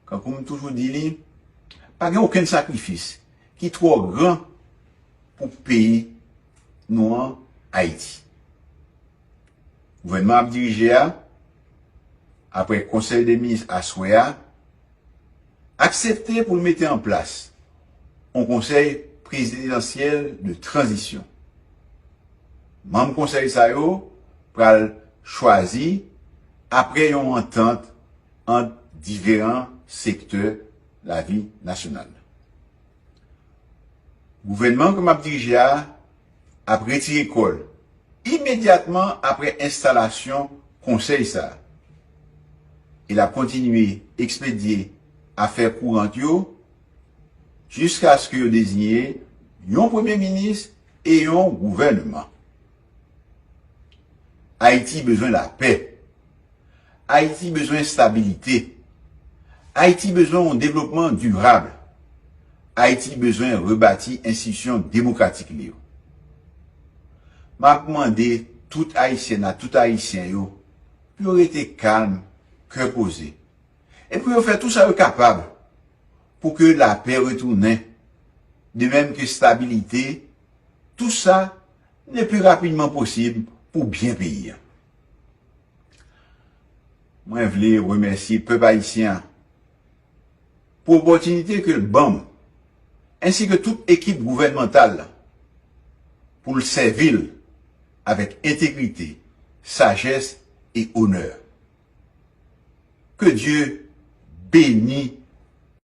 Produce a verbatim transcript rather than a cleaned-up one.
Kankou m toujou di li, pa gen okenn sakrifis ki twò gran pou peyi nou an, Ayiti. Gouvènman ap dirije a, apre Konsèy de Minis aswè a, aksepte pou l mete an plas yon konsèy prezidansyèl de tranzisyon. Manm konsèy sa yo pral chwazi apre yon antant ant diferan sektè lavi nasyonal. Gouvènman ke m ap dirije a ap retire kò l imedyatman apre enstalasyon konsèy sa a. E l ap kontinye ekspedye afè kourant yo jiskaske yo deziye yon premye minis e yon gouvènman. Ayiti bezwen lapè. Ayiti bezwen estabilite. Ayiti bezwen yon devlopman dirab. Ayiti bezwen rebati enstitisyon demokratik li yo. M ap mande tout Ayisyèn ak tout Ayisyen yo pou yo rete kalm, kè poze, e pou yo fè tou sa yo kapab pou ke lapè retounen, de menm ke estabilite, tou sa le pli rapidman posib pou byen peyi a. Mwen vle remèsye pèp ayisyen an pou opòtinite ke l ban m, ensi ke tout ekip gouvènmantal la, pou l sèvi l avèk entegrite, sajès e onè. Ke Dye beni